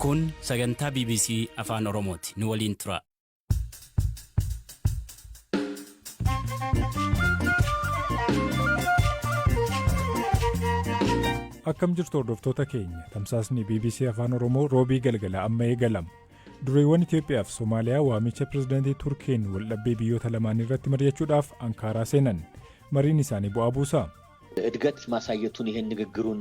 Kun sagantaa BBC Afaan Oromooti. Nu waliin tura. Akkam jirtu hordoftoota keenya tamsaasni BBC Afaan Oromoo roobii galgala amma eegalama. Dureewwan Itoophiyaa fi Somaaliyaa waamicha pirezidaantii Turkiin waldhabbii biyyoota lamaan irratti mari'achuudhaaf Ankaaraa seenan. Mariin isaanii bu'aa buusaa? እድገት ማሳየቱን ይሄን ንግግሩን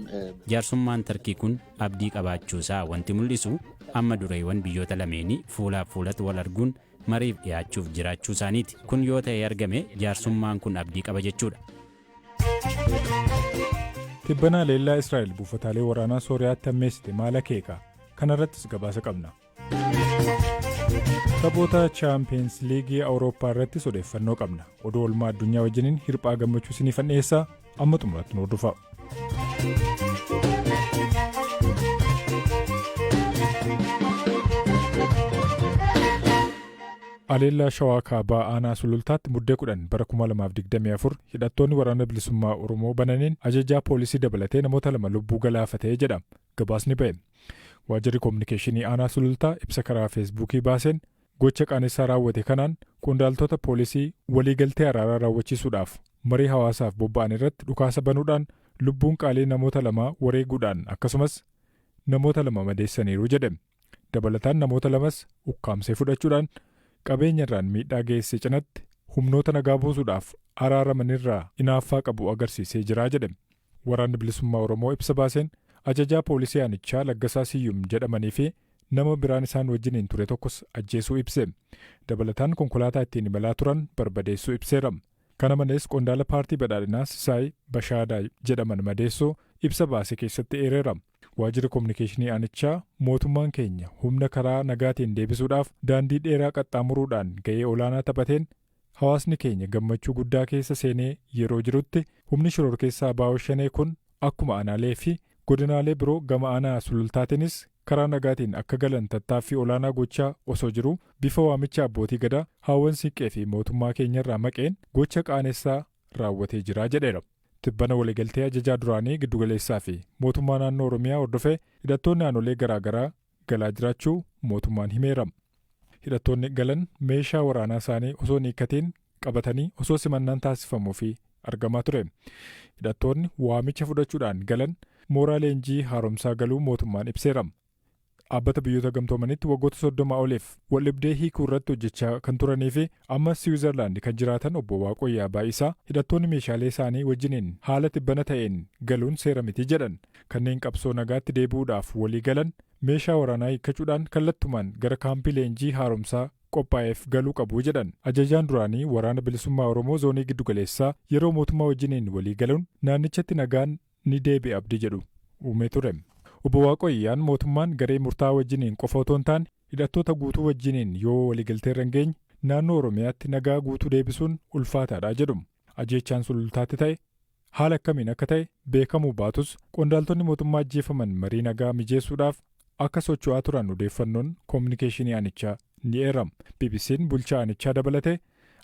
Jaarsummaan Tarkii kun abdii qabaachuusaa wanti mul'isu amma dureewwan biyyoota lameenii fuulaaf fuulatti wal arguun mariif dhiyaachuuf jiraachuu isaaniiti. Kun yoo ta'e argame jaarsummaan kun abdii qaba jechuudha. Tibbanaa leellaa Israa'el buufataalee waraanaa Sooriyaatti hammeessite maal akeeka? Kanarrattis gabaasa qabna. Taphoota Chaampiyeens Liigii Awurooppaa irrattis odeeffannoo qabna. Oduu oolmaa addunyaa wajjiniin hirphaa gammachuu isiniifan dhiyeessaa amma xumuraatti nu hordofaa. Aleellaa Shawaa Kaabaa Aanaa Sulultaatti muddee 10 bara 2024 hidhattoonni waraana bilisummaa Oromoo bananiin ajajaa poolisii dabalatee namoota lama lubbuu galaafatee jedha gabaasni ba'e. Waajjirri Koominikeeshinii Aanaa Sulultaa ibsa karaa Feesbuukii baaseen gocha qaanessaa raawwate kanaan qondaaltota poolisii waliigaltee araaraa raawwachiisuudhaaf marii hawaasaaf bobba'an irratti dhukaasa banuudhaan lubbuun qaalii namoota lamaa wareeguudhaan akkasumas namoota lama madeessaniiru jedhe. Dabalataan namoota lamas ukkaamsee fudhachuudhaan qabeenya irraan miidhaa geesse cinatti humnoota nagaa buusuudhaaf araaramanirraa inaaffaa qabu agarsiisee jira jedhe. Waraanni Bilisummaa Oromoo ibsa baaseen ajajaa poolisii aanichaa Laggasaa Siyyum jedhamanii fi nama biraan isaan wajjiniin ture tokkos ajjeesuu ibse. Dabalataan konkolaataa ittiin imalaa turan barbadeessuu ibseera. Kana malees qondaala paartii badhaadhinaa Sisaay Bashaadaa jedhaman madeessuu ibsa baase keessatti eereera. Waajjirri Koominikeeshinii aanichaa mootummaan keenya humna karaa nagaatiin deebisuudhaaf daandii dheeraa qaxxaamuruudhaan ga'ee olaanaa taphateen hawaasni keenya gammachuu guddaa keessa seenee yeroo jirutti humni shororkeessaa ABO Shanee kun akkuma aanaalee fi godinaalee biroo gama aanaa Sulultaatiinis karaa nagaatiin akka galan tattaaffii olaanaa gochaa osoo jiruu bifa waamicha abbootii gadaa haawwan siiqqee fi mootummaa keenyarraa maqeen gocha qaanessaa raawwatee jira jedheera. Tibbana waliigaltee ajajaa duraanii giddugaleessaa fi mootummaa naannoo Oromiyaa hordofee hidhattoonni aanolee garaagaraa galaa jiraachuu mootummaan himeera. Hidhattoonni galan meeshaa waraanaa isaanii osoo hin hiikkatiin qabatanii osoo simannaan taasifamuu fi argamaa ture. Hidhattoonni waamicha fudhachuudhaan galan mooraa leenjii haaromsaa galuu mootummaan ibseera. Dhaabbata biyyoota gamtoomanitti waggoota 30 oliif waldhibdee hiikuu irratti hojjechaa kan turanii fi amma Siwiizerlaand kan jiraatan obbo Waaqoyyaa Baay'isaa hidhattoonni meeshaalee isaanii wajjiniin haala tibbana ta'een galuun seera miti jedhan. Kanneen qabsoo nagaatti deebi'uudhaaf walii galan meeshaa waraanaa hiikkachuudhaan kallattumaan gara kaampii leenjii haaromsaa qophaa'eef galuu qabu jedhan. Ajajaan duraanii waraana bilisummaa Oromoo zoonii giddugaleessaa yeroo mootummaa wajjiniin walii galuun naannichatti nagaan ni deebi'a abdii jedhu uumee ture. Obbo Waaqoyyaan mootummaan garee murtaa'aa wajjiniin qofa otoo hin taane hidhattoota guutuu wajjiniin yoo waliigalteerra hin geenye naannoo Oromiyaatti nagaa guutuu deebisuun ulfaataadha jedhu. Ajjeechaan Sulultaatti ta'e haala akkamiin akka ta'e beekamuu baatus qondaaltonni mootummaa ajjeefaman marii nagaa mijeessuudhaaf akka socho'aa turan odeeffannoon koominikeeshinii aanichaa ni eerama. BBC'n bulchaa aanichaa dabalatee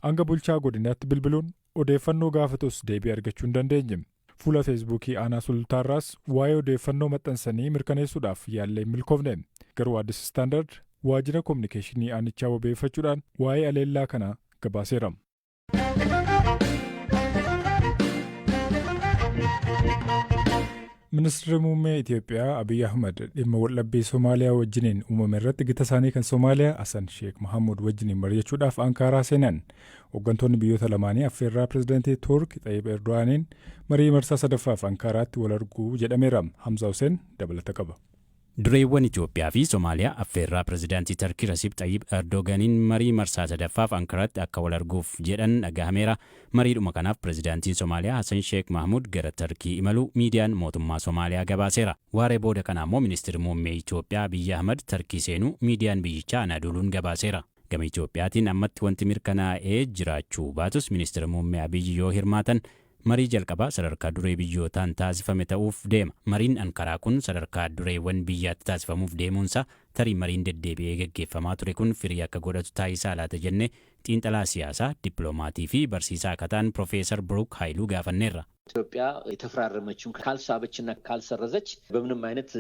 hanga bulchaa godinaatti bilbiluun odeeffannoo gaafatus deebii argachuu hin dandeenye. Fuula Feesbuukii aanaa Sulultaarraas waa'ee odeeffannoo maxxansanii mirkaneessuudhaaf yaallee hin milkoofne. Garuu Addis Standard waajjira koominikeeshinii aanichaa wabeeffachuudhaan waa'ee aleellaa kanaa gabaaseera. Ministirri Muummee Itoophiyaa Abiy Ahmad dhimma waldhabbii Somaaliyaa wajjiniin uumame irratti gita isaanii kan Somaaliyaa Hasan Sheek Mahamuud wajjiniin mari'achuudhaaf Ankaaraa seenan. Hooggantoonni biyyoota lamaanii affeerraa pirezidaantii Turk Xayyib Erdo'aaniin marii marsaa sadaffaaf Ankaaraatti wal arguu jedhameera. Hamza Hussein dabalata qaba. Dureewwan Itoophiyaa fi Somaaliyaa affeerraa pirezidaantii Tarkii Rasiib Xayyib Erdoganiin marii marsaa sadaffaaf Ankaraatti akka wal arguuf jedhan dhagahameera. Mariidhuma kanaaf pirezidaantiin Somaaliyaa Hasan Sheek Mahmuud gara Tarkii imaluu miidiyaan mootummaa Somaaliyaa gabaaseera. Waaree booda kana ammoo ministirri muummee Itoophiyaa Abiyyi Ahmad Tarkii seenuu miidiyaan biyyichaa Anaaduuluun gabaaseera. Gama Itoophiyaatiin ammatti wanti mirkanaa'ee jiraachuu baatus ministira muummee Abiyyi yoo hirmaatan marii jalqabaa sadarkaa duree biyyootaan taasifame ta'uuf deema. Mariin Ankaraa kun sadarkaa dureewwan biyyaatti taasifamuuf deemuunsaa tarii mariin deddeebi'ee gaggeeffamaa ture kun firii akka godhatu taasisaa laata jennee xiinxalaa siyaasaa, dippiloomaatiifi barsiisaa akka ta'an Pirofeesar Biruuk Haayiluu gaafanneerra. ኢትዮጵያ የተፈራረመችውን ካልሳበችና ካልሰረዘች በምንም አይነት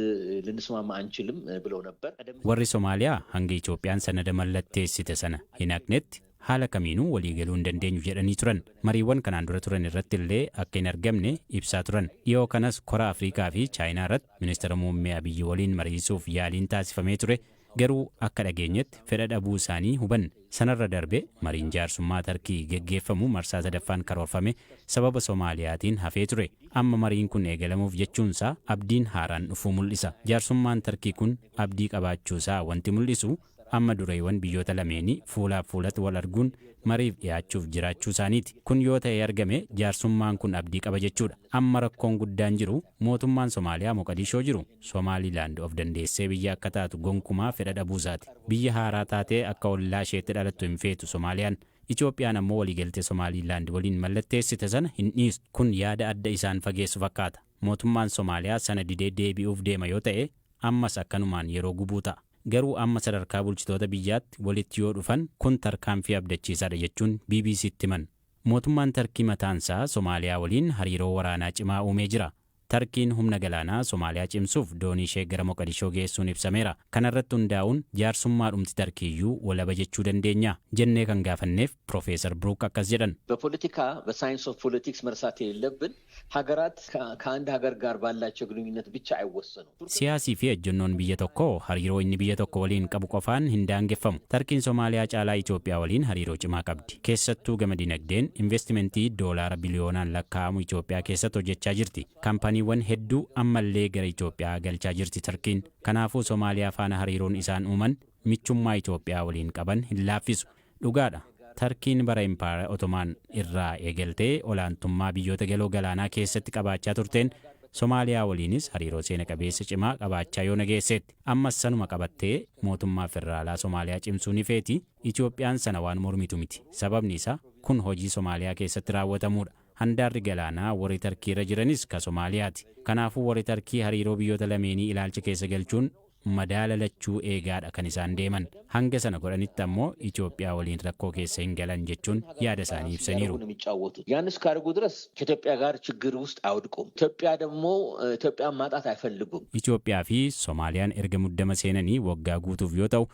ልንስማማ አንችልም ብለው ነበር። Warri Somaaliyaa hanga Itoophiyaan sanada mallatteessite sana hin haqnetti haala kamiinuu waliigaluu hin dandeenyu jedhanii turan. Mariiwwan kanaan dura turan irratti illee akka hin argamne ibsaa turan. Dhiyoo kanas kora Afrikaa fi Chaayinaa irratti ministeera muummee Abiyyi waliin mariisuuf yaaliin taasifamee ture. Garuu akka dhageenyetti fedha dhabuu isaanii hubanne. Sanarra darbe mariin jaarsummaa Tarkii geggeeffamu marsaa sadaffaan karoorfame sababa Soomaaliyaatiin hafee ture. Amma mariin kun eegalamuuf jechuunsaa abdiin haaraan dhufuu mul'isa. Jaarsummaan Tarkii kun abdii qabaachuusaa wanti mul'isu amma dureewwan biyyoota lameenii fuulaaf fuulatti wal arguun mariif dhiyaachuuf jiraachuu isaaniiti. Kun yoo ta'e argame jaarsummaan kun abdii qaba jechuudha. Amma rakkoon guddaan jiru mootummaan Somaaliyaa Moqadishoo jiru Somaalilaand of dandeessee biyya akka taatu gonkumaa fedha dhabuusaati. Biyya haaraa taatee akka ollaa isheetti dhalattu hin feetu Somaaliyaan. Itoophiyaan ammoo waliigaltee Somaalilaand waliin mallatteessite sana hin dhiistu. Kun yaada adda isaan fageessu fakkaata. Mootummaan Somaaliyaa sana didee deebi'uuf deema yoo ta'e ammas akkanumaan yeroo gubuu ta'a. Garuu amma sadarkaa bulchitoota biyyaatti walitti yoo dhufan kun tarkaanfii abdachiisaadha jechuun BBCtti himan. Mootummaan Tarkii mataansaa Somaaliyaa waliin hariiroo waraanaa cimaa uumee jira. Tarkiin humna galaanaa Somaaliyaa cimsuuf doonii ishee gara Moqadishoo geessuun ibsameera. Kana irratti hundaa'uun jaarsummaadhumti Tarkiiyyuu walaba jechuu dandeenya jennee kan gaafanneef Profeesar Brook akkas jedhan. በፖለቲካ በ science of politics መርሳት የሌለብን ሀገራት ከአንድ ሀገር ጋር ባላቸው ግንኙነት ብቻ አይወሰኑም። Siyaasii fi ejjennoon biyya tokkoo hariiroo inni biyya tokko waliin qabu qofaan hin daangeffamu. Tarkiin Somaaliyaa caalaa Itoophiyaa waliin hariiroo cimaa qabdi. Keessattuu gama dinagdeen investimentii doolaara biliyoonaan lakkaa'amu Itoophiyaa keessatti hojjechaa jirti. Kaampaniiwwan hedduu ammallee gara Itoophiyaa galchaa jirti Tarkiin. Kanaafuu Somaaliyaa faana hariiroon isaan uuman michummaa Itoophiyaa waliin qaban hin laaffisu. Dhugaadha. Tarkiin bara Impaayera Otomaan irraa eegaltee olaantummaa biyyoota galoo galaanaa keessatti qabaachaa turteen Somaaliyaa waliinis hariiroo seena qabeessa cimaa qabaachaa yoo nageesseetti. Ammas sanuma qabattee mootummaa federaalaa Somaaliyaa cimsuu ni feeti. Itoophiyaan sana waan mormitu miti. Sababni isaa kun hojii Somaaliyaa keessatti raawwatamudha. Handaarri galaanaa warri Tarkii irra jiranis ka Somaaliyaati. Kanaafuu warri Tarkii hariiroo biyyoota lameenii ilaalcha keessa galchuun madaala lachuu eegaadha kan isaan deeman. Hanga sana godhanitti ammoo Itoophiyaa waliin rakkoo keessa hin galan jechuun yaada isaanii ibsaniiru. ነው የሚጫወቱት። ያን እስካደረጉ ድረስ ከኢትዮጵያ ጋር ችግር ውስጥ አይወድቁም። ኢትዮጵያ ደግሞ ኢትዮጵያን ማጣት አይፈልጉም። Itoophiyaa fi Somaaliyaan erga muddama seenanii waggaa guutuuf yoo ta'u,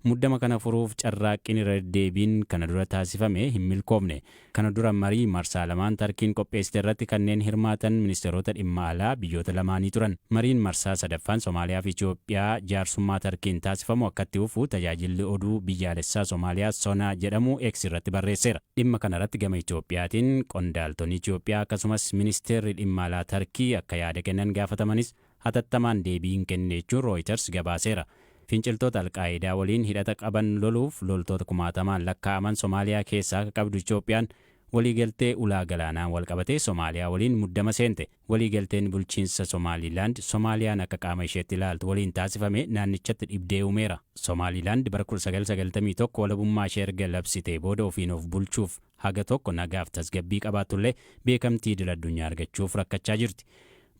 muddama kana furuuf carraaqqiin irra deddeebiin kana dura taasifame hin milkoofne. Kana dura marii marsaa lamaan Tarkiin qopheessite irratti kanneen hirmaatan ministeerota dhimma alaa biyyoota lamaanii turan. Mariin marsaa sadaffaan Somaaliyaa fi Itoophiyaa jaarsummaa Tarkiin taasifamu akkatti fufu tajaajilli oduu biyyaalessaa Somaaliyaa Sonaa jedhamu X irratti barreesseera. Dhimma kana irratti gama Itoophiyaatiin qondaaltonni Itoophiyaa akkasumas ministeerri dhimma alaa Tarkii akka yaada kennan gaafatamanis hatattamaan deebii hin kenne jechuun Reuters gabaaseera. Finciltoota Alqaayidaa waliin hidhata qaban loluuf loltoota kumaatamaan lakkaa'aman Somaaliyaa keessaa akka qabdu Itoophiyaan waliigaltee ulaa galaanaan walqabatee Somaaliyaa waliin muddama seente. Waliigalteen bulchiinsa Somaalilaand Somaaliyaan akka qaama isheetti ilaaltu waliin taasifame naannichatti dhibdee uumeera. Somaalilaand bara 1991 walabummaa ishee erga labsitee booda ofiin of bulchuuf haga tokko nagaaf tasgabbii qabaattullee beekamtii idil addunyaa argachuuf rakkachaa jirti.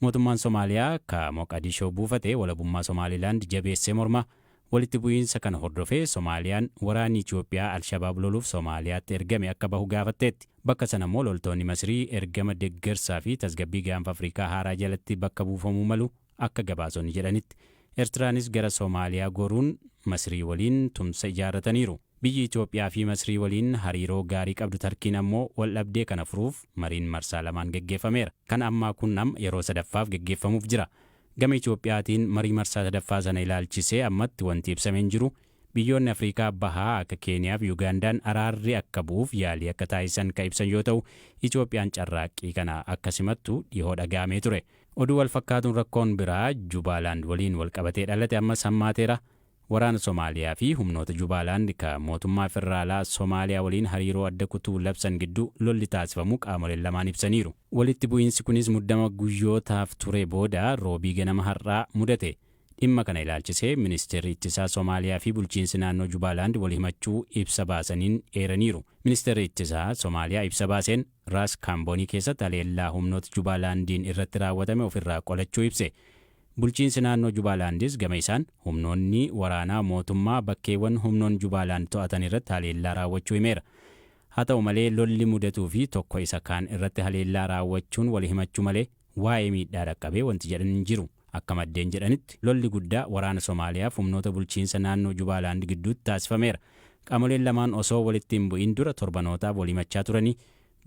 Mootummaan Somaaliyaa ka Moqadishoo buufate walabummaa Somaalilaand jabeessee morma. Walitti bu'iinsa kana hordofee Somaaliyaan waraanni Itoophiyaa Alshabaab loluuf Somaaliyaatti ergame akka bahu gaafatteetti. Bakka sana immoo loltoonni Masrii ergama deeggarsaa fi tasgabbii gaanfa Afrikaa haaraa jalatti bakka buufamuu malu akka gabaasonni jedhanitti. Eertiraanis gara Somaaliyaa goruun Masrii waliin tumsa ijaarrataniiru. Biyyi Itoophiyaa fi Masrii waliin hariiroo gaarii qabdu Tarkiin ammoo wal dhabdee kana furuuf mariin marsaa lamaan geggeeffameera. Kan ammaa kun amma yeroo sadaffaaf geggeeffamuuf jira. Gama Itoophiyaatiin marii marsaa sadaffaa sana ilaalchisee ammatti wanti ibsamee hin jiru. Biyyoonni Afrikaa bahaa akka Keeniyaa fi Ugandaan araarri akka bu'uuf yaalii akka taasisan kan ibsan yoo ta'u, Itoophiyaan carraaqqii kana akka simattu dhihoo dhaga'amee ture. Oduu wal fakkaatuun rakkoon biraa Jubaalaand waliin wal qabatee dhalate ammas hammaateera. Waraana Somaaliyaa fi humnoota Jubaalaand ka mootummaa federaalaa Somaaliyaa waliin hariiroo adda kutuu labsan gidduu lolli taasifamu qaamoleen lamaan ibsaniiru. Walitti bu'iinsi kunis muddama guyyootaaf ture booda roobii ganama har'aa mudate. Dhimma kana ilaalchisee ministeerri ittisaa Somaaliyaa fi bulchiinsi naannoo Jubaalaand wal himachuu ibsa baasaniin eeraniiru. Ministeerri ittisaa Somaaliyaa ibsa baaseen Raas Kaamboonii keessatti haleellaa humnoota Jubaalaandiin irratti raawwatame ofirraa qolachuu ibse. Bulchiinsi naannoo Jubaalaandis gama isaan humnoonni waraanaa mootummaa bakkeewwan humnoonni Jubaalaand to'atan irratti haleellaa raawwachuu himeera. Haa ta'u malee, lolli mudatuu fi tokko isa kaan irratti haleellaa raawwachuun wal himachuu malee waa'ee miidhaa dhaqqabee wanti jedhan hin jiru. Akka maddeen jedhanitti, lolli guddaa waraana Somaaliyaaf humnoota bulchiinsa naannoo Jubaalaand gidduutti taasifameera. Qaamoleen lamaan osoo walitti hin bu'in dura torbanootaaf wal himachaa turanii.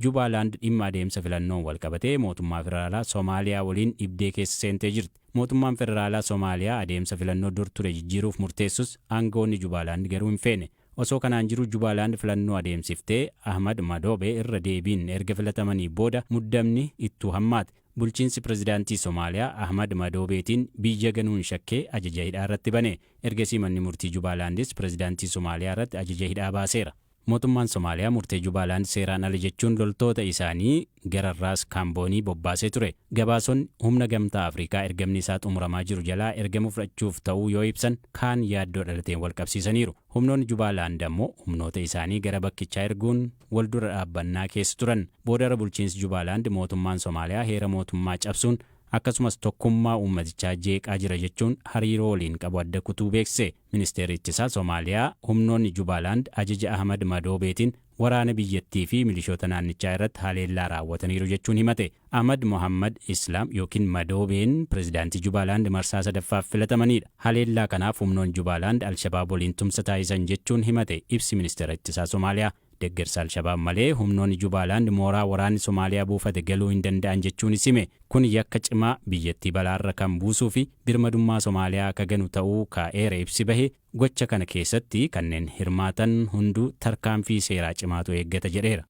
Jubaalaand dhimma adeemsa filannoon wal qabatee mootummaa federaalaa Somaaliyaa waliin dhibdee keessa seentee jirti. Mootummaan federaalaa Somaaliyaa adeemsa filannoo dur ture jijjiiruuf murteessus, aangoonni Jubaalaand garuu hin feene. Osoo kanaan jiru, Jubaalaand filannoo adeemsiftee Ahmad Madoobe irra deebiin erga filatamanii booda muddamni ittuu hammaate. Bulchiinsi pirezidaantii Somaaliyaa Ahmad Madoobeetiin biyya ganuun shakkee ajaja hidhaa irratti bane. Ergasii manni murtii Jubaalaandis pirezidaantii Somaaliyaa irratti ajaja hidhaa baaseera. Mootummaan Somaaliyaa murtee Jubaalaand seeraan ala jechuun loltoota isaanii gara Raas Kaamboonii bobbaasee ture. Gabaasonni humna Gamtaa Afrikaa ergamni isaa xumuramaa jiru jalaa ergama fudhachuuf ta'uu yoo ibsan, kaan yaaddoo dhalateen wal qabsiisaniiru. Humnoonni Jubaalaand ammoo humnoota isaanii gara bakkichaa erguun wal dura dhaabbannaa keessa turan. Boodara bulchiinsi Jubaalaand mootummaan Somaaliyaa heera mootummaa cabsuun akkasumas tokkummaa uummatichaa jeeqaa jira jechuun hariiroo waliin qabu adda kutuu beeksise. Ministeerri ittisaa Somaaliyaa humnoonni Jubaalaand ajaja Ahmad Madoobeetiin waraana biyyattii fi milishoota naannichaa irratti haleellaa raawwataniiru jechuun himate. Ahmad Mohammad Islaam yookiin Madoobeen pirezidaantii Jubaalaand marsaa sadaffaaf filatamanidha. Haleellaa kanaaf humnoonni Jubaalaand Alshabaab waliin tumsa taasisan jechuun himate ibsi ministeera ittisaa Somaaliyaa. Deeggarsa Alshabaab malee humnoonni Jubaalaand mooraa waraanni Somaaliyaa buufate galuu hin danda'an jechuunis hime. Kun yakka cimaa biyyattii balaarra kan buusuu fi birmadummaa Somaaliyaa akka ganu ta'uu kaa'eera ibsi bahe. Gocha kana keessatti kanneen hirmaatan hunduu tarkaanfii seeraa cimaatu eeggata jedheera.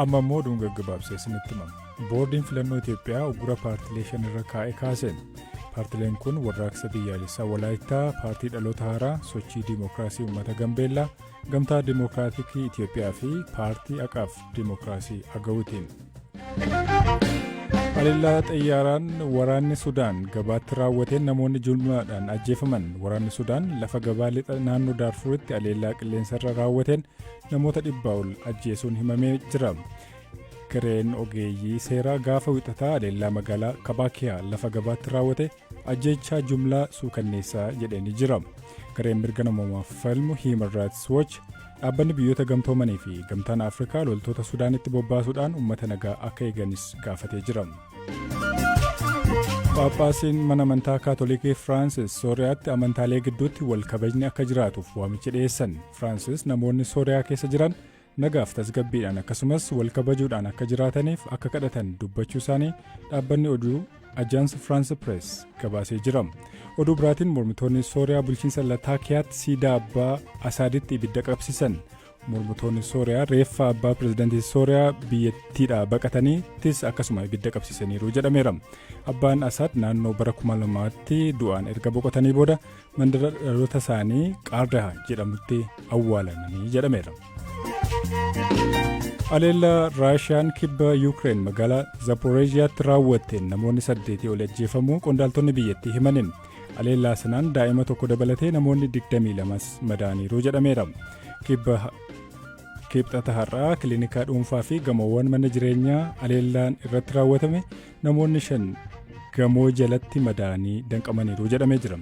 Amma immoo oduun gaggabaabsee isinitti himama. Boordiin filannoo Itoophiyaa uggura paartilee shan irra kaa'e kaaseen. Paartileen kun Warraaqsa Biyyaalessaa Walaayittaa, Paartii Dhaloota Haaraa, Sochii Diimokiraasii Uummata Gambeellaa, Gamtaa Diimokiraatikii Itoophiyaa fi Paartii Haqaaf Diimokiraasii Agawuutiin. Haleellaa xayyaaraan waraanni Sudaan gabaatti raawwateen namoonni jumlaadhaan ajjeefaman. Waraanni Sudaan lafa gabaa lixa naannoo Daarfuritti haleellaa qilleensarra raawwateen namoota 100 ol ajjeesuun himamee jira. Gareen ogeeyyii seeraa gaafa Wixataa haleellaa magaalaa Kabaakiyaa lafa gabaatti raawwate ajjeechaa jumlaa suukanneessaa jedhanii jira. Gareen mirga namoomaaf falmu Human Rights Watch, Dhaabbanni Biyyoota Gamtoomanii fi Gamtaan Afrikaa loltoota Sudaanitti bobbaasuudhaan uummata nagaa akka eeganis gaafatee jira. Phaaphaasiin mana amantaa Kaatolikii Firaansis Sooriyaatti amantaalee gidduutti wal kabajni akka jiraatuuf waamicha dhiyeessan. Firaansis namoonni Sooriyaa keessa jiran nagaaf tasgabbiidhaan akkasumas wal kabajuudhaan akka jiraataniif akka kadhatan dubbachuu isaanii dhaabbanni oduu Ajaans France Press gabaasee jira. Oduu biraatiin, mormitoonni Sooriyaa bulchiinsa Lataakiyaatti siidaa abbaa Asaaditti ibidda qabsiisan. Mormitoonni Sooriyaa reeffa abbaa pirezidaantii Sooriyaa biyyattiidhaa baqataniittis akkasuma ibidda qabsiisaniiru jedhameera. Abbaan Asaad naannoo bara 2000tti du'aan erga boqotanii booda mandara dhaloota isaanii Qaardaha jedhamutti awwaalamanii jedhameera. Haleellaa Raashiyaan kibba Yuukireen magaalaa Zaporeeziyaatti raawwatteen namoonni 8 ol ajjeefamuu qondaaltonni biyyattii himaniin. Haleellaa sanaan daa'ima tokko dabalatee namoonni 22 madaaniiru jedhameera. Kibba Kibxata har'aa kilinika dhuunfaa fi gamoowwan mana jireenyaa haleellaan irratti raawwatame namoonni 5 gamoo jalatti madaanii danqamaniiru jedhamee jira.